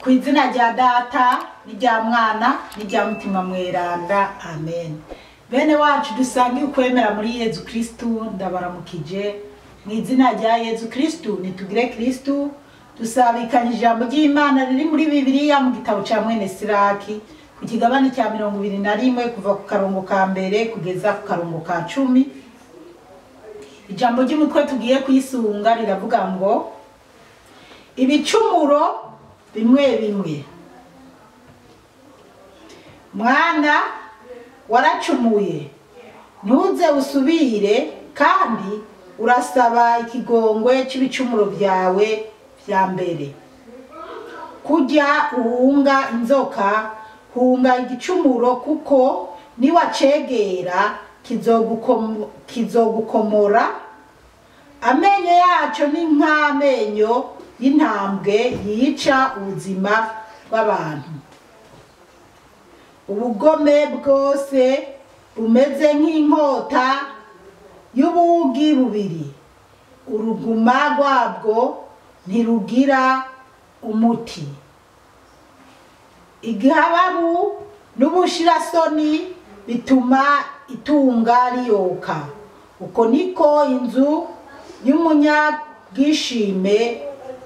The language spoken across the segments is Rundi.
Ku izina rya Data n'irya Mwana n'irya Mutima Mweranda, amen. Bene wacu dusangiye ukwemera muri Yezu Kristu, ndabaramukije mu izina rya Yezu Kristu. Nitugire Kristu. Dusabikanye ijambo ry'Imana riri muri Bibiliya mu gitabo ca mwene Siraki, ku kigabane cya 21, kuva ku karongo ka mbere kugeza ku karongo ka 10. Ijambo ry'umutwe tugiye kwisunga riravuga ngo ibicumuro bimwe bimwe. Mwana, waracumuye, ntuze usubire, kandi urasaba ikigongwe c'ibicumuro byawe vya mbere. Kurya uhunga inzoka, hunga igicumuro, kuko niwacegera kizogukomora. Amenyo yaco ni nk'amenyo y'intambwe yica ubuzima bw'abantu. Ubugome bwose bumeze nk'inkota y'ubugi bubiri, uruguma rwabwo ntirugira umuti. Igihababu n'ubushirasoni bituma itunga riyoka, uko niko inzu y'umunyabwishime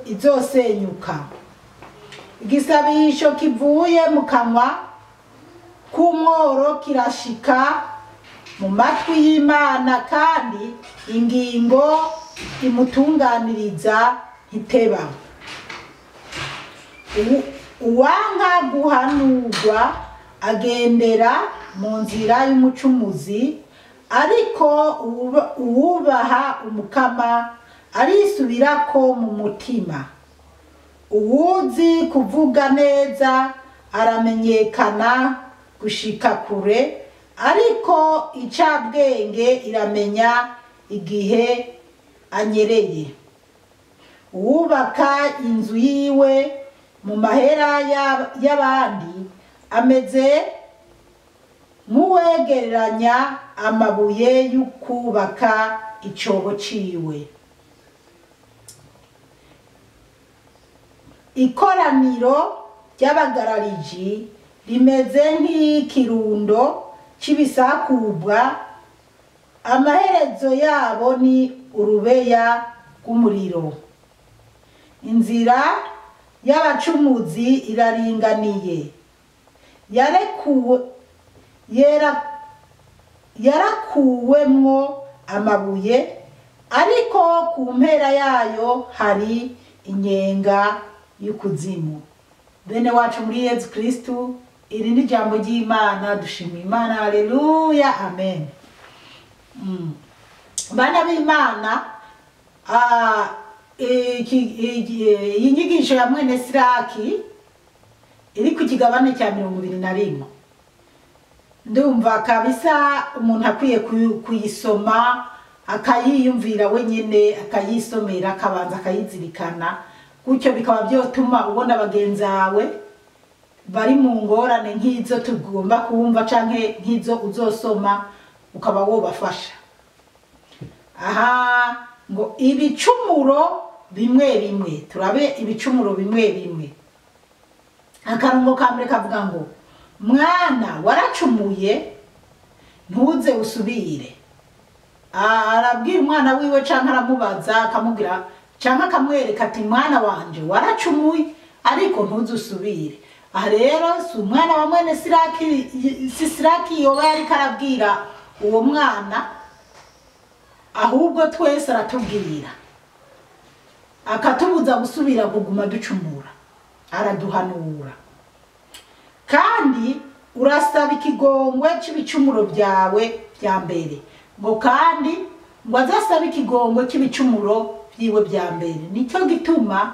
izosenyuka. Igisabisho kivuye mu kanwa k'umworo kirashika mu matwi y'Imana, kandi ingingo imutunganiriza ntiteba. Uwanka guhanurwa agendera mu nzira y'umucumuzi, ariko uwubaha Umukama arisubirako mu mutima. Uwuzi kuvuga neza aramenyekana gushika kure, ariko icabwenge iramenya igihe anyereye. Uwubaka inzu yiwe mu mahera y'abandi ameze nk'uwegeranya amabuye y'ukubaka icobo ciwe. Ikoraniro ry'abagarariji rimeze nk'ikirundo c'ibisakubwa, amaherezo yabo ni urubeya rw'umuriro. Inzira y'abacumuzi iraringaniye, yarakuwemwo amabuye, ariko ku mpera yayo hari inyenga y'ukuzimu. Bene wacu muri Yezu Kristu, iri ni ijambo ry'Imana. Dushima Imana, haleluya, amen. Bana b'Imana, iyi nyigisho ya mwene Siraki iri ku kigabane cya 21, ndumva kabisa umuntu akwiye kuyisoma akayiyumvira wenyine, akayisomera, akabanza akayizirikana, gutyo bikaba byotuma ubona bagenzawe bari mu ngorane nk'izo tugomba kumva canke nk'izo uzosoma, ukaba wobafasha. Aha ngo ibicumuro bimwe bimwe, turabe ibicumuro bimwe bimwe. Akarongo ka mbere kavuga ngo mwana, waracumuye, ntuze usubire. Arabwira umwana wiwe canke aramubaza, akamubwira canke akamwereka ati mwana wanje waracumuye, ariko ntuze usubire. Aha rero si umwana wa mwene Siraki, si Siraki yoba yariko arabwira uwo mwana, ahubwo twese aratubwira, akatubuza gusubira kuguma ducumura, araduhanura. Kandi urasaba ikigongwe c'ibicumuro byawe vya mbere, ngo kandi ngo azasaba ikigongwe c'ibicumuro vyiwe vya mbere. Nicyo gituma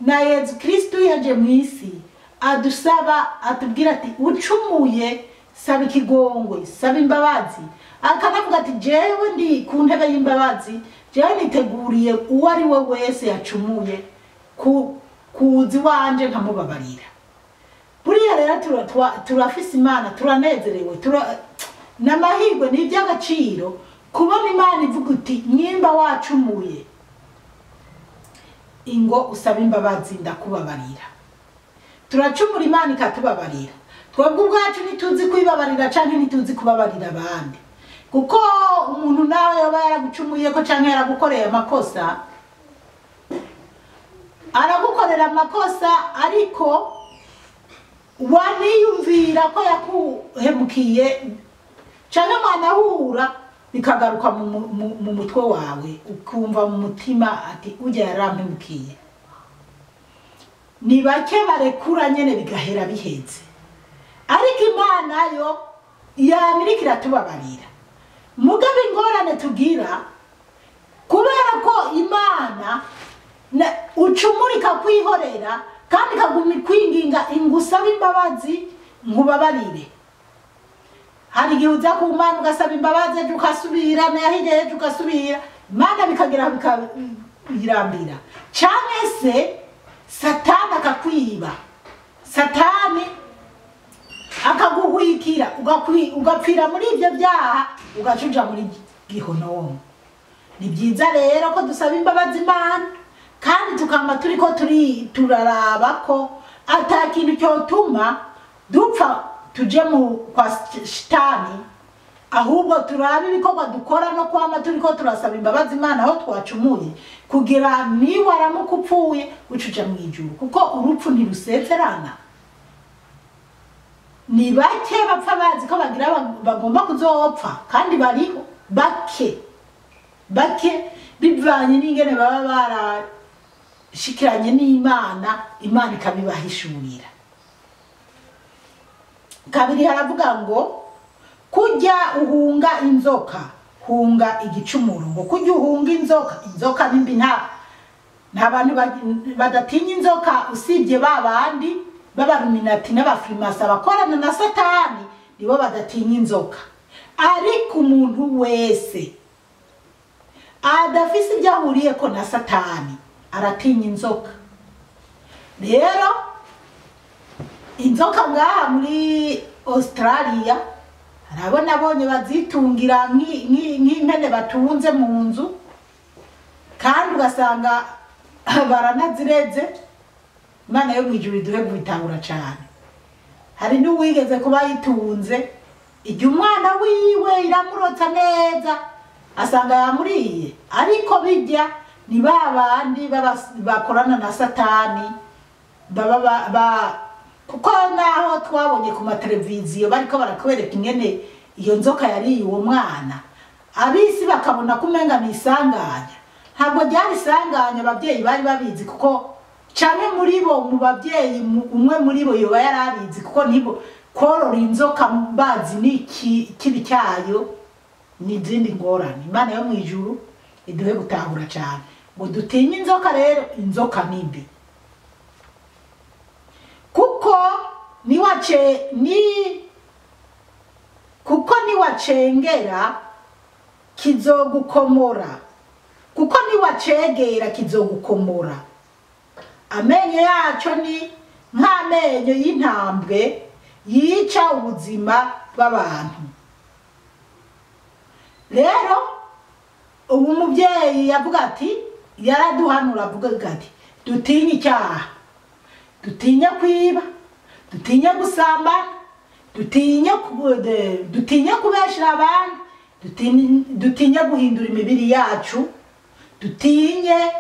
na Yezu Kristu yaje mw'isi adusaba, atubwira ati ucumuye saba ikigongwe, saba imbabazi. Akanavuga ati jewe ndi ku ntebe y'imbabazi, jewe niteguriye uwo ari we wese yacumuye kuzi wanje nkamubabarira. Buriya rero turafise Imana, turanezerewe, n'amahirwe ni iby'agaciro kubona Imana ivuga uti nyimba wacumuye ingo usaba imbabazi ndakubabarira. Turacumura, Imana ikatubabarira. Twebwe ubwacu ntituzi kwibabarira canke ntituzi kubabarira abandi, kuko umuntu nawe yoba yaragucumuye ko canke yaragukoreye amakosa, aragukorera amakosa, ariko waniyumvira ko yakuhemukiye canke mwanahura, bikagaruka mu mutwe wawe, ukumva mu mutima ati ujya yarampemukiye. Ni bake barekura nyene bigahera biheze. Ariko Imana yo yamirika iratubabarira. Mugabe ingorane tugira, kubera ko Imana ucumurika kwihorera kandi ikaguma kwinginga ingusaba imbabazi nkubabarire. Hari igihe uza ku Mana ugasaba imbabazi, ejo ugasubira, naho ejo ugasubira, Imana bikagera bikabirambira, canke se Satani akakwiba, Satani akaguhwikira, ugapfira muri ibyo byaha, ugaca uja muri gihonomo. Ni byiza rero ko dusaba imbabazi Imana, kandi tukama turiko turi turaraba ko ata kintu cyotuma dupfa tuje mu kwa Shitani, ahubwo turabe ibikorwa dukora no kwama turiko turasaba imbabazi Imana aho twacumuye, kugira niwaramuka upfuye ucuja mu ijuru, kuko urupfu ntirusezerana. Ni bake bapfa bazi ko bagira bagomba kuzopfa, kandi bariho bake bake, bivanye n'ingene baba barashikiranye n'Imana, Imana ikabibahishurira. Kabiri haravuga ngo kujya uhunga inzoka, hunga igicumuro. Ngo kujya uhunga inzoka, inzoka nimbi, nta bantu badatinya inzoka usibye ba bandi b'abaruminati n'abafrimasa bakorana na Satani, nibo badatinya inzoka. Ariko umuntu wese adafise ibyo ahuriyeko na Satani aratinya inzoka. Rero inzoka ngaha muri Australia harabona abonye bazitungira nk'impene batunze mu nzu, kandi ugasanga baranazireze. Imana yo mw'ijuru iduhe kubitahura cane. Hari n'uwigeze kuba yitunze, igihe umwana wiwe iramurotsa neza asanga yamuriye. Ariko bijya ni ba bandi bakorana na Satani, baba kuko naho twabonye ku mateleviziyo bariko barakwereka ingene iyo nzoka yariye uwo mwana, abisi bakabona ko umenga ni isanganya. Ntabwo ryari isanganya, ababyeyi bari babizi, kuko canke muri bo mu babyeyi umwe muri bo yoba yarabizi, kuko nibo korora inzoka bazi n'iki kibi cyayo n'izindi ngorane. Imana yo mw'ijuru iduhe gutahura cane ngo dutinye inzoka. Rero inzoka ni mbi, kuko kuko niwacengera kizogukomora, kuko niwacegera kizogukomora. Amenyo yaco ni nk'amenyo y'intambwe yica ubuzima bw'abantu. Rero ubu umubyeyi yavuga ati, yaraduhanura avuga ati dutinye icyaha, dutinye kwiba, dutinye gusambana, dutinye kubeshera abandi, dutinye guhindura imibiri yacu, dutinye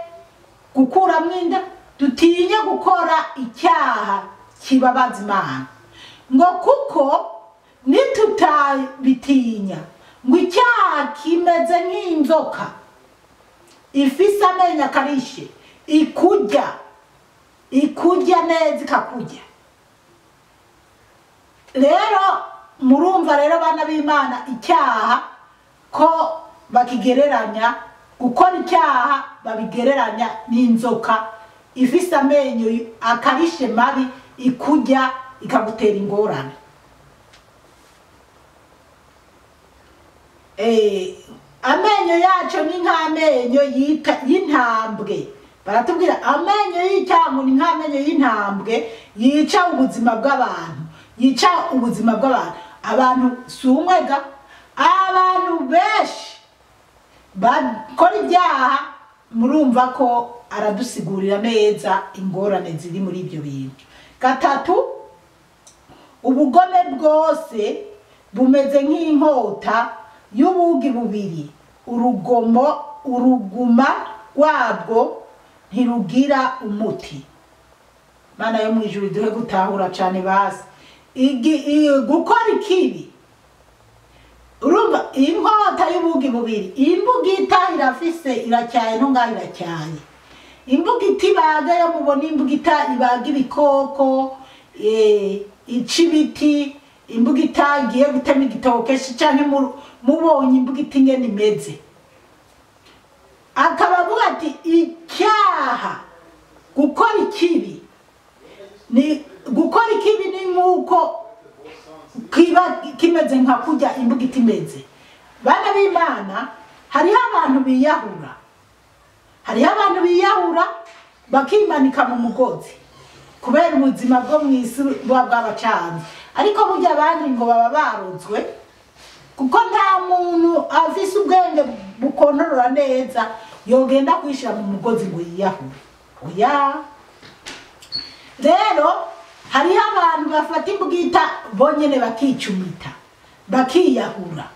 gukuramo inda, dutinye gukora icyaha kibabaza Imana. Ngo kuko nitutabitinya, ngo icyaha kimeze nk'inzoka ifise amenyo akarishe, ikurya neza ikakurya. Rero murumva rero bana b'Imana, icyaha ko bakigereranya, gukora icyaha babigereranya n'inzoka ifise amenyo akarishe mabi, ikurya ikagutera ingorane. Amenyo yacu ni nk'amenyo y'intambwe. Baratubwira amenyo y'icyaha ni nk'amenyo y'intambwe yica ubuzima bw'abantu, yica ubuzima bw'abantu. Abantu si umwega, abantu benshi bakora ibyaha. Murumva ko aradusigurira neza ingorane ziri muri ibyo bintu. Gatatu, ubugome bwose bumeze nk'inkota y'ubugi bubiri, uruguma rwabwo ntirugira umuti. Mana yo mwijuru duhe gutahura cyane basi. Gukora ikibi, urumva inkota y'ubugi bubiri, imbugita irafise iracyaye no ngaho iracyaye. Imbugita ibaga, yo mubona imbugita ibaga ibikoko, ica ibiti, imbugita igiye gutema igitoke canke mubonye imbugita ingene imeze. Akaba avuga ati icyaha, gukora ikibi ni gukora ikibi ni nkuko kiba kimeze nka kurya imbugita imeze. Bana b'Imana, hariho abantu biyahura, hariho abantu biyahura bakimanika mu mugozi kubera ubuzima bwo mw'isi buba bwabacanze. Ariko burya abandi ngo baba barozwe, kuko nta muntu afise ubwenge bukontorora neza yogenda kwishira mu mugozi ngo yiyahure. Oya. Rero hariho abantu bafata imbugita bonyene bakicumita bakiyahura,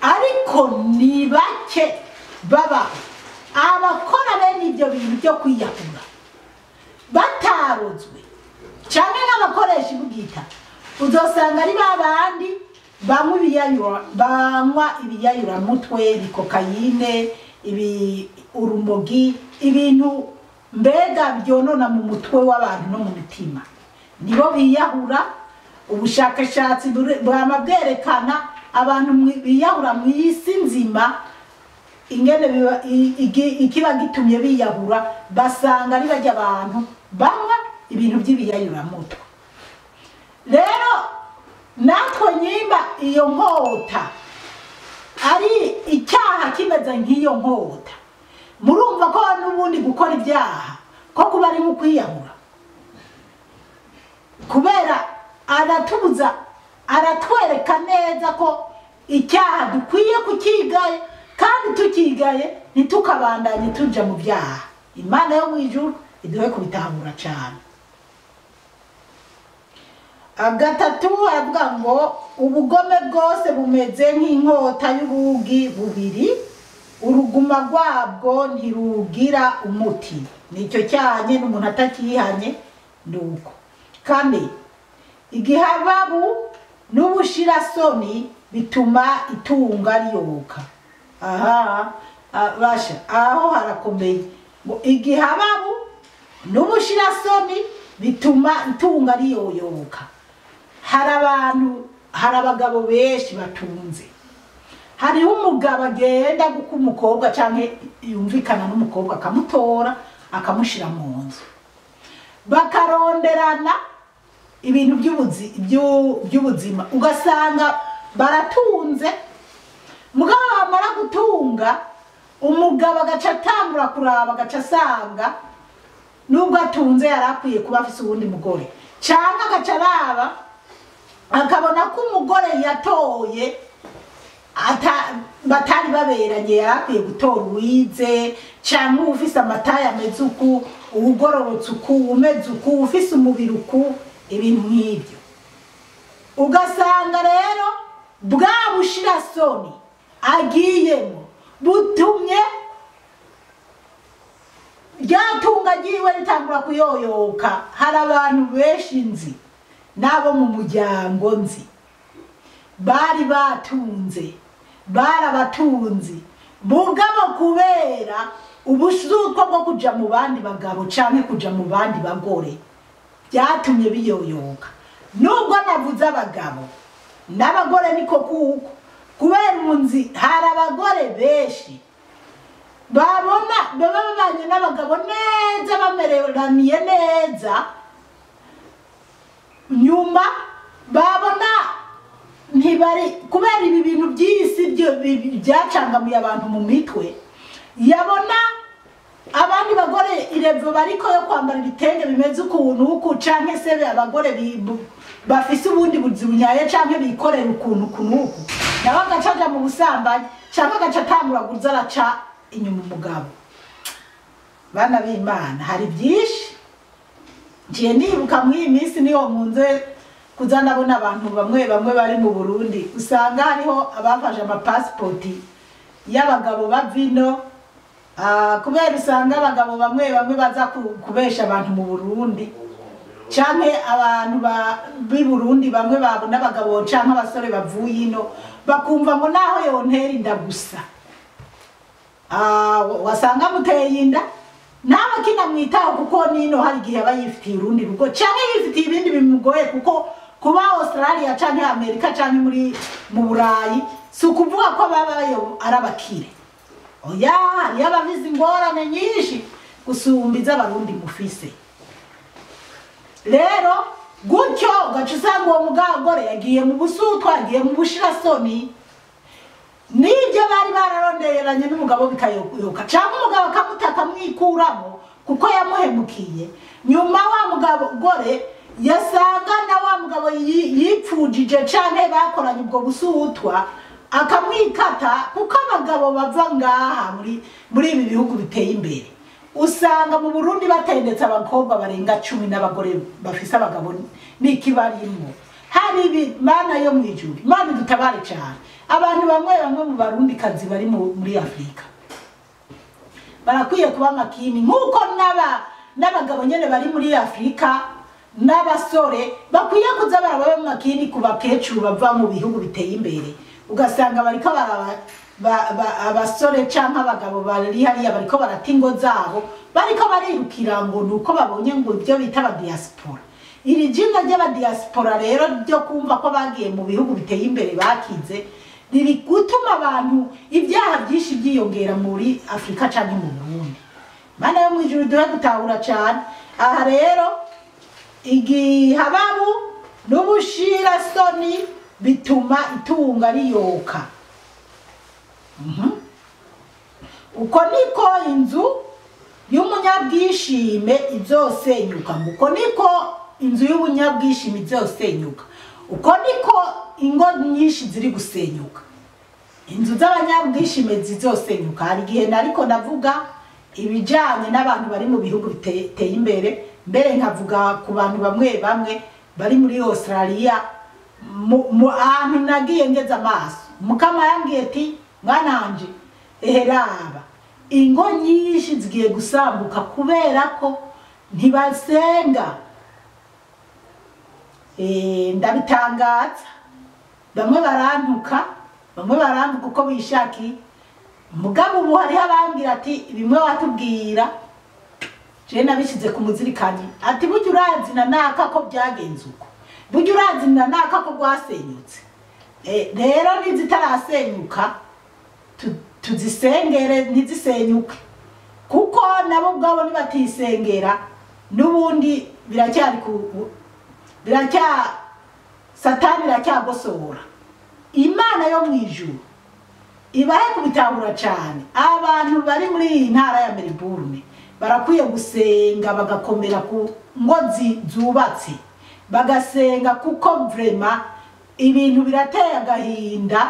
ariko ni bake babaho abakora bene ibyo bintu byo kwiyahura batarozwe, canke n'abakoresha imbugita. Uzosanga ari babandi banywa ibiyayuramutwe, ibikokayine, urumogi, ibintu mbega byonona mu mutwe w'abantu no mu mitima, nibo biyahura. Ubushakashatsi bwama bwerekana abantu biyahura mu isi nzima, ingene ikiba gitumye biyahura, basanga ari bajya abantu banywa ibintu by'ibiyayuramutwe. Rero natwe nyimba iyo nkota ari icyaha kimeze nk'iyo nkota, murumva ko n'ubundi gukora ibyaha ko kuba ari nko kwiyahura, kubera aratubuza, aratwereka neza ko icyaha dukwiye kukigaye, kandi tukigaye ntitukabandanye tuja mu byaha. Imana yo mu ijuru iduhe kubitahura cyane. Gatatu aravuga ngo ubugome bwose bumeze nk'inkota y'ubugi bubiri, uruguma rwabwo ntirugira umuti. Nicyo cyanye n'umuntu atakihanye nuko. Kane, igihababu n'ubushirasoni bituma itunga riyoboka. Aha basha aho harakomeye. Ngo igihababu n'ubushirasoni bituma itunga riyoyoka. Hari abantu, hari abagabo benshi batunze. Hariho umugabo agenda guka umukobwa canke yumvikana n'umukobwa akamutora akamushira mu nzu, bakaronderana ibintu by'ubuzima, ugasanga baratunze. Mugabo bamara gutunga, umugabo agaca atangura kuraba, agaca asanga nubwo atunze yari akwiye kuba afise uwundi mugore, canke agaca araba akabona ko umugore yatoye batari baberanye, yari akwiye gutora uwize canke uwufise amataye ameze uku, uwugororotse uku, umeze uku, uwufise umubiri uku, ibintu nk'ibyo. Ugasanga rero bwa bushirasoni agiyemo butumye rya tunga ryiwe ritangura kuyoyoka. Hari abantu benshi nzi n'abo mu muryango nzi bari batunze, barabatunzi, mugabo kubera ubusuko bwo kuja mu bandi bagabo canke kuja mu bandi bagore byatumye biyoyoka. Nubwo navuze abagabo n'abagore niko kuko, kubera unzi hari abagore benshi babona baba babanye n'abagabo neza, bamereraniye neza, nyuma babona ntibari, kubera ibi bintu by'isi byacangamuye abantu mu mitwe, yabona abandi bagore irevo bariko yo kwambara ibitenge bimeze ukuntu uku, canke se abagore bafise ubundi buzunyaye canke bikorera ukuntu kunuku, nawe agaca aja mu busambanyi canke agaca atangura kuza araca inyuma umugabo. Bana b'Imana, hari byinshi. Ngiye nibuka muri iyi minsi niho nkunze kuza ndabona abantu bamwe bamwe bari mu Burundi, usanga hariho abafashe amapasipoti y'abagabo bavino, kubera usanga abagabo bamwe bamwe baza kubesha abantu mu Burundi, canke abantu b'i Burundi bamwe babona abagabo canke abasore bavuye ino bakumva ngo naho yontera inda gusa, wasanga muteye inda ntawe kinamwitaho, kuko nino hari igihe aba yifitiye urundi rugo canke yifitiye ibindi bimugoye, kuko kuba Australia canke Amerika canke mu Burayi si ukuvuga ko babayo ari abakire. Oya, hariyo abavize ingorane nyinshi gusumba iz'Abarundi mufise. Rero gutyo ugaca usanga uwo mugore yagiye mu busutwa, yagiye mu bushirasoni, n'ibyo bari bararondereranye n'umugabo bikayoka, cyangwa umugabo akamutaka amwikuramo kuko yamuhemukiye. Nyuma wa mugore yasanga na wa mugabo yipfujije canke bakoranye ubwo busutwa akamwikata, kuko abagabo bava ngaha muri ibi bihugu biteye imbere usanga mu Burundi batendetse abakobwa barenga 10 n'abagore bafise abagabo n'ikibarimwo. Hari ibi Mana yo mwijuru, Mana dutabare cyane. Abantu bamwe bamwe mu Barundi kazi bari muri Afrika barakwiye kuba makini, nkuko n'abagabo nyene bari muri Afrika n'abasore bakwiye kuza baraba makini ku bakecuru bava mu bihugu biteye imbere. Ugasanga bariko abasore canke abagabo bari hariya bariko barata ingo zabo, bariko barirukira ngo nuko babonye ngo ibyo bita aba diaspora. Iri jina ry'aba diaspora rero ryo kumva ko bagiye mu bihugu biteye imbere bakize, riri gutuma abantu ibyaha byinshi byiyongera muri Afrika canke mu Burundi. Mana yo mwijuru duhe gutahura cyane. Aha rero igihababu n'ubushirasoni bituma itunga riyoka. Uko niko inzu y'umunyabwishime izosenyuka, uko niko inzu y'umunyabwishime izosenyuka, uko niko ingo nyinshi ziri gusenyuka, inzu z'abanyabwishime zizosenyuka. Hari igihe nariko ndavuga ibijanye n'abantu bari mu bihugu biteye imbere, mbere nkavuga ku bantu bamwe bamwe bari muri Australia, mu ahantu nagiye ngeze amaso, mukama yambwiye ati mwananje eheraba ingo nyinshi zigiye gusambuka kubera ko ntibasenga. Ndabitangaza, bamwe barantuka, bamwe barambuka uko bishakiye. Mugabo ubu hariho abambwira ati bimwe watubwira je nabishize ku muzirikanyi, ati burya urazi na naka ko byagenze uko, burya urazi na naka ko rwasenyutse. Rero nizitarasenyuka tuzisengere ntizisenyuke, kuko nabo ubwabo nibatisengera n'ubundi biracyari Satani iracyagosora. Imana yo mwijuru ibahe kubitahura cyane. Abantu bari muri iyi ntara ya Melbourne barakwiye gusenga bagakomera ku ngo zubatse, bagasenga kuko vrema ibintu birateye agahinda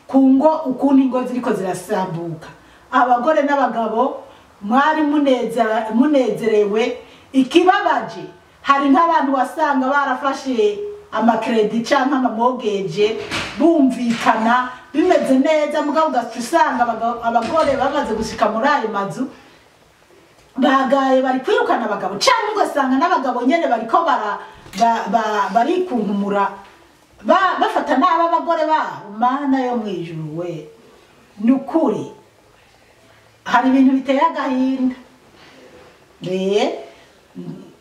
ku ngo ukuntu ingo ziriko zirasambuka. Abagore n'abagabo mwari munezerewe. Ikibabaje hari nk'abantu wasanga barafashe amakredi canke amamogeje bumvikana bimeze neza, mugabo ugasanga abagore bamaze gushika muri ayo mazu bagaye bari kwirukana abagabo, canke ugasanga n'abagabo nyene bariko barikunkumura bafata nabi abagore babo. Mana yo mwijuru we, nukuri hari ibintu biteye agahinda.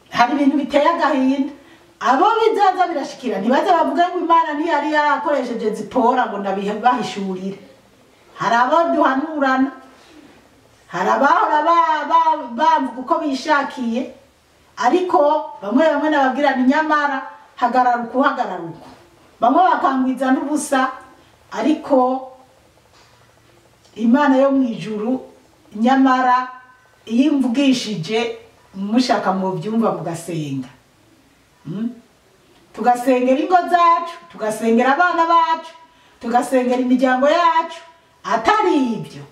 Hari ibintu biteye agahinda. Abo bizaza birashikira ntibaze bavuga ngo Imana ntiyari yakoresheje Zipora ngo ndabahishurire. Hari abo duhanurana, hari abahora bavuga uko bishakiye, ariko bamwe bamwe nababwira ni nyamara hagarara uku, hagarara uku, bamwe bakangwiza n'ubusa. Ariko Imana yo mwijuru nyamara iyo imvugishije mushaka mu byumva mugasenga. Tugasengera ingo zacu, tugasengera abana bacu, tugasengera imiryango yacu. Atari ibyo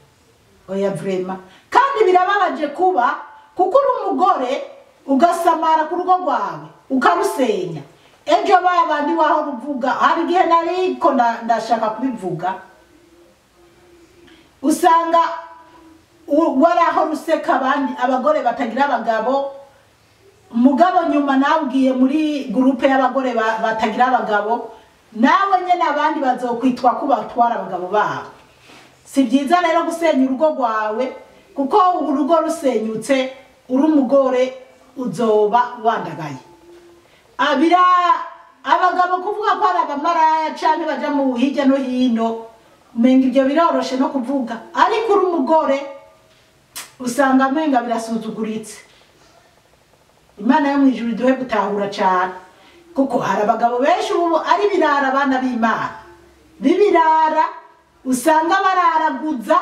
oya vrema. Kandi birababaje kuba kuko uri umugore ugasamara ku rugo rwawe ukarusenya, ejo babandi waho ruvuga. Hari igihe nariko ndashaka kubivuga, usanga waraho ruseka abandi abagore batagira abagabo, mugabo nyuma nawugiye muri groupe y'abagore batagira abagabo, nawe nyene abandi bazokwitwa ko batwara abagabo babo. Si byiza rero gusenya urugo rwawe, kuko urugo rusenyutse uri umugore uzoba wandagaye. Abira abagabo kuvuga ko ari abamaraya canke baja mu hirya no hino, umenga ibyo biroroshe no kuvuga, ariko uri umugore usanga amenga birasuzuguritse. Imana yo mwijuru iduhe gutahura cane, kuko hari abagabo benshi ubu ari birara, abana b'Imana b'ibirara, usanga bararaguza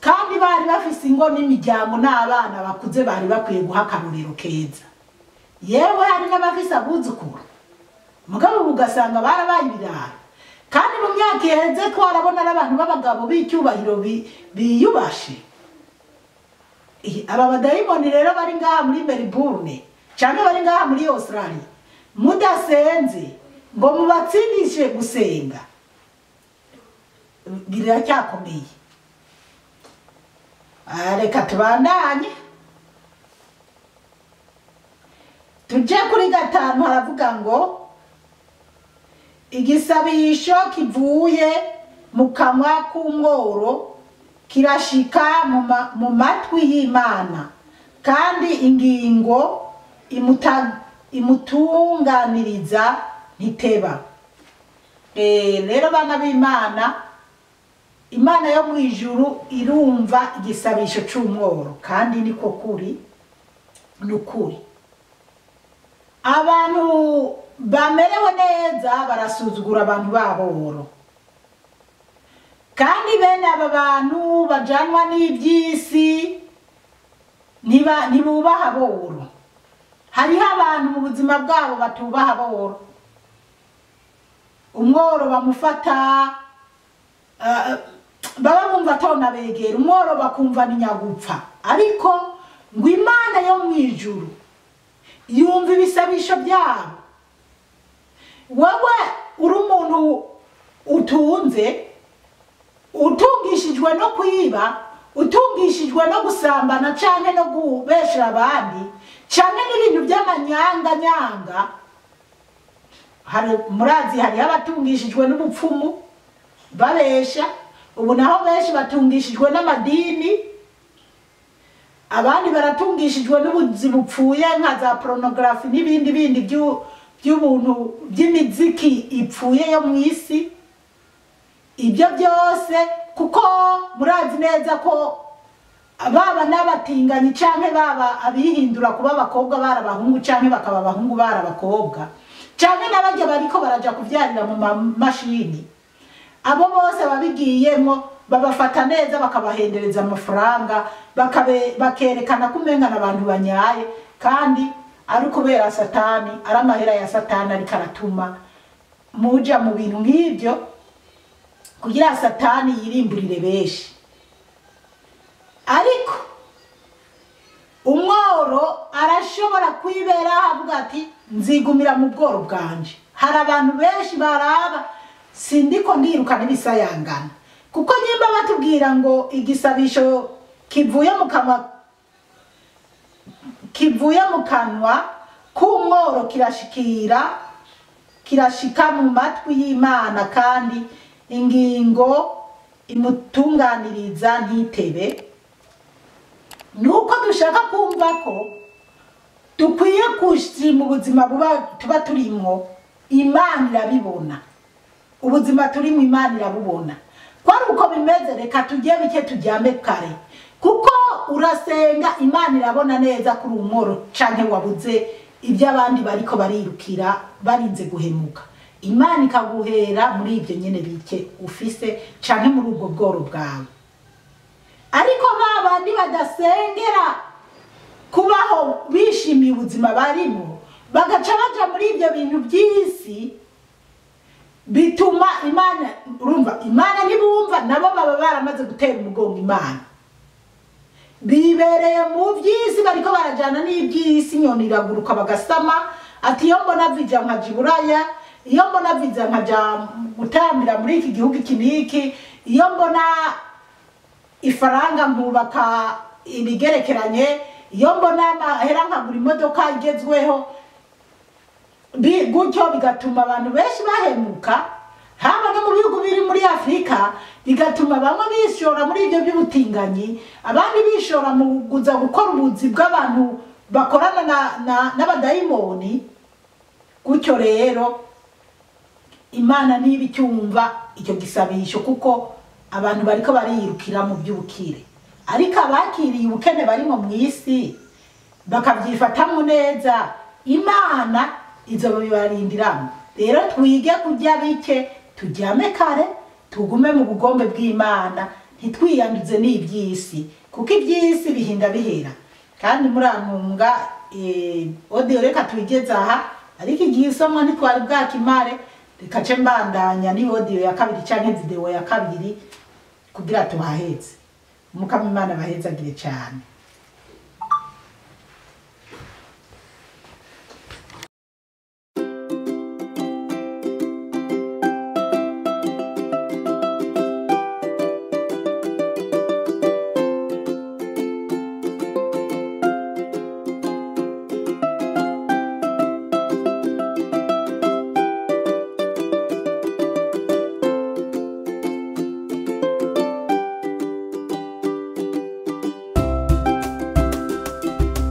kandi bari bafise ingo n'imiryango n'abana bakuze bari bakwiye guha akarorero keza. Yewe hari n'abafise abuzukuru, mugabo ugasanga barabaye ibirara. Kandi mu myaka iheze twarabona n'abantu b'abagabo b'icyubahiro biyubashe. Aba badayimoni rero bari ngaha muri Melbourne canke bari ngaha muri Australia, mudasenze ngo mubatsindishe gusenga, biracyakomeye. Reka tubandanye tuje kuri 5. Haravuga ngo igisabisho kivuye mu kanwa k'umworo kirashika mu matwi y'Imana, kandi ingingo imutunganiriza ntiteba. Rero bana b'Imana, Imana yo mu ijuru irumva igisabisho c'umworo, kandi niko kuri, nukuri. Abantu bamerewe neza barasuzugura abantu baboro, kandi bene aba bantu bajanwa n'iby'isi ntibubaha boro. Hariho abantu mu buzima bwabo batubaha boro. Umworo bamufata, baba bumva atonabegera, umworo bakumva ni nyagupfa. Ariko ngo Imana yo mu ijuru yumva ibisabisho byabo. Wewe uri umuntu utunze, utungishijwe no kwiba, utungishijwe no gusambana canke no kubeshera abandi, canke n'ibintu by'amanyanga nyanga. Hari murazi hari abatungishijwe n'ubupfumu babesha, ubu naho benshi batungishijwe n'amadini, abandi baratungishijwe n'ubuzi bupfuye nka za pornography n'ibindi bindi by'ubuntu by'imiziki ipfuye yo mu isi. Ibyo byose kuko murazi neza ko baba n'abatinganyi canke baba abihindura kuba abakobwa bara abahungu canke bakaba abahungu bara abakobwa, canke n'abajya bariko baraja kuvyarira mu mashini, abo bose babigiyemo babafata neza bakabahendereza amafaranga, bakerekana ko umenga n'abantu banyaye, kandi ari kubera Satani, ari amahera ya Satani ariko aratuma muja mu bintu nk'ibyo kugira Satani yirimburire benshi. Ariko umworo arashobora kwibera avuga ati nzigumira mu bworo bwanje. Hari abantu benshi baraba sindiko ndirukana ibisayangana, kuko nyimba batubwira ngo igisabisho kivuye mu kanwa k'umworo kirashika mu matwi y'Imana, kandi ingingo imutunganiriza ntitebe. Nuko dushaka kumva ko dukwiye kushima ubuzima tuba turimwo, Imana irabibona. Ubuzima turimo Imana irabubona. Kwari uko bimeze, reka tujye bike tujyame kare, kuko urasenga Imana irabona neza kuri umworo canke wabuze ibyo abandi bariko barirukira barinze guhemuka. Imana ikaguhera muri ibyo nyene bike ufise canke muri ubwo bworo bwawe. Ariko babandi badasengera kubaho bishimiye ubuzima barimo, bagaca baja muri ibyo bintu by'isi, bituma Imana urumva Imana ntibumva, nabo baba baramaze gutera umugongo Imana. Bibereye mu by'isi, bariko barajana n'iby'isi. Inyoni iraguruka bagasama ati: "Iyo mbona vija nkaja iburaya, iyo mbona vija nkaja gutambira muri iki gihugu iki n'iki, iyo mbona ifaranga nkubaka ibigerekeranye, iyo mbona amahera nkagura imodoka igezweho." Gutyo bigatuma abantu benshi bahemuka, haba no mu bihugu biri muri Afurika, bigatuma bamwe bishora muri ibyo by'ubutinganyi, abandi bishora mu kuza gukora ubuzi bw'abantu bakorana n'abadayimoni. Gutyo rero Imana niba icyumva icyo gisabisho, kuko abantu bariko bariyirukira mu by'ubukire. Ariko abakiriye ubukene barimo mu isi bakabyifatamo neza, Imana izo bibarindiramo. Rero twige kurya bike, turyame kare, tugume mu bugombe bw'Imana, ntitwiyanduze n'iby'isi, kuko iby'isi bihinda bihera. Kandi murantunga, audio reka tuyigeze aha, ariko igihe isomwa ntitwari bwakimare. Reka ce mbandanya ni audio ya kabiri canke video ya kabiri kugira tuhaheze. Umukama Imana bahezagire cyane.